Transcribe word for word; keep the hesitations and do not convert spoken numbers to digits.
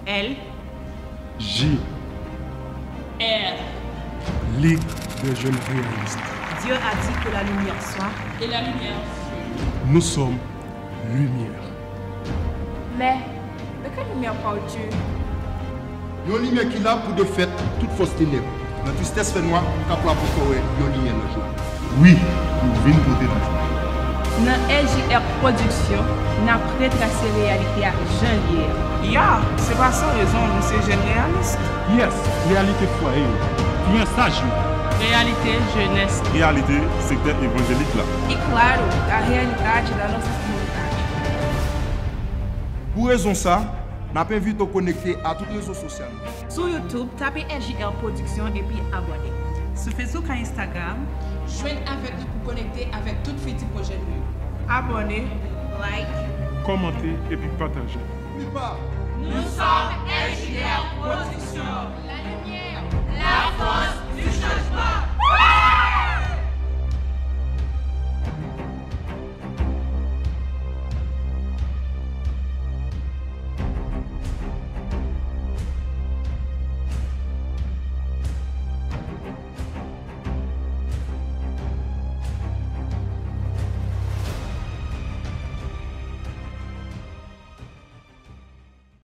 L. J. R. Ligue des jeunes réalistes. Dieu a dit que la lumière soit. Et la lumière fut. Nous sommes lumière. Mais de quelle lumière parles-tu? Yon limyè ki la pou defèt tout fòs tenèb. Nan tristès fènwa, ou kapab ankò wè yon limyè nan jwa. Wi, pou vin pote lajwa. Nan L J R Production, n ap retrase reyalite a jan l ye a. Ya, se pa san rezon nou se jèn reyalis. Yes, reyalite fwaye yo, fiyansaj yo. Reyalite jenès. Reyalite sektè evanjelik la. E claro, a realidade da nossa comunidade. Pou rezon sa, n ap envite w konekte a tout rezo sosyal nou. Sou YouTube, tape L J R Production epi abòne. Sou Facebook ak Instagram, Jwenn avèk nou pou konekte avèk tout fiti pwojè nou yo. Abòne, like. Kòmante epi pataje. Oubli pa,